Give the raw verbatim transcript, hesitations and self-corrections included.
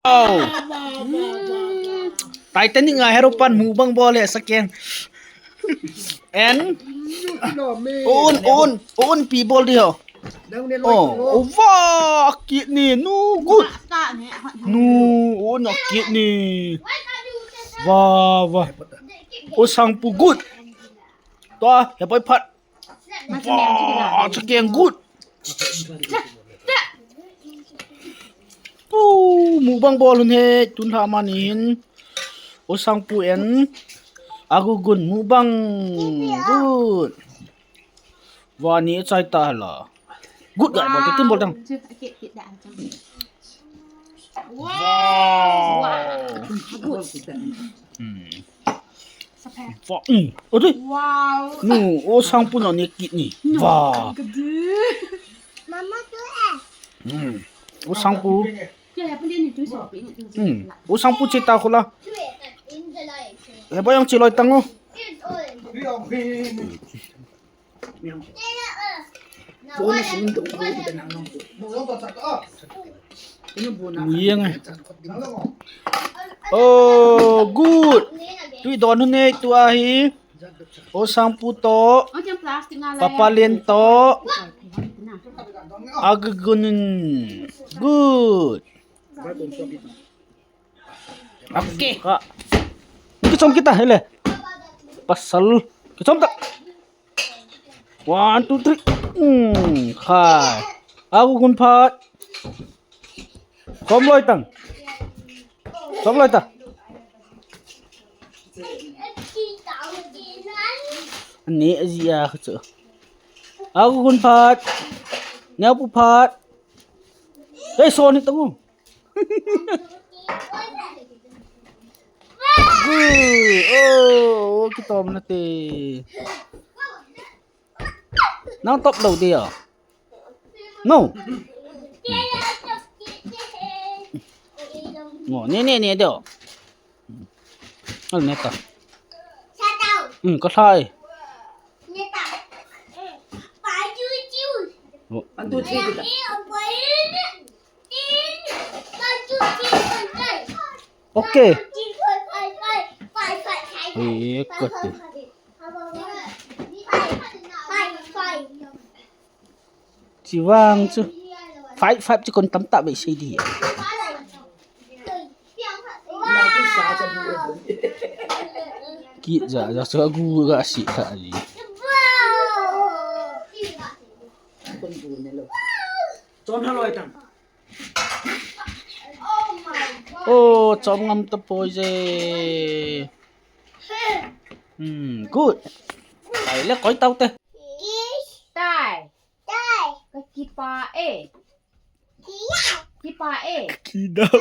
Wow. Titanic a hero pan mukbang bol e, saken. En. On, on, on pi bol di ho. Oh, oh, wow, kidney, nu, good. Nu, on a kidney. Wow, wow. O Sangpu, good. Tua, he boy pat. Wow, saken, good. Pu, mukbang bol un he, tun ha mani hin. O Sangpu en. Agugun mukbang. Good. Vani chai ta la. Good guy, bol te, tin bol tang. Wow. Wow. Good. Hmm. Wow. Hmm. Ode. Wow. Nu, O Sangpu na ne kidney. Wow. Mama tu eh. Hmm. O Sangpu. Hmm. O Sangpu che ta khula. He ba yang che loi tang o. Yeng e. Oh, good. Tui don hun e, tua hi. O Sangpu to. Papa Len to. Agugun. Good. Okay. Kichom kita, hele. Pasal. Kichom ta. One, two, three. Hmm, khai. Agugun phat. Chom loi tang. Chom loi ta. Ani aji a chu. Agugun phat. Neopu phat. Ei, son ni tamu. Ui, oh, oh, kitom na te. Nang top lou dia. No. No, ne, ne, ne, dia. Al ne ta. Hmm, ka thai. Oh. One, two, three, kita. Okay. Eh, kau tu. Chiwang chu. Five, five chu kon tam ta be sei di. Ki ja, ja chu agu ga si kha di. Chom haloi tam. Oh, chom ngam tapoi je. Hmm, good. Ai le koi tau te. Tai. Tai. Ka kipa e. Kipa e. Kidau.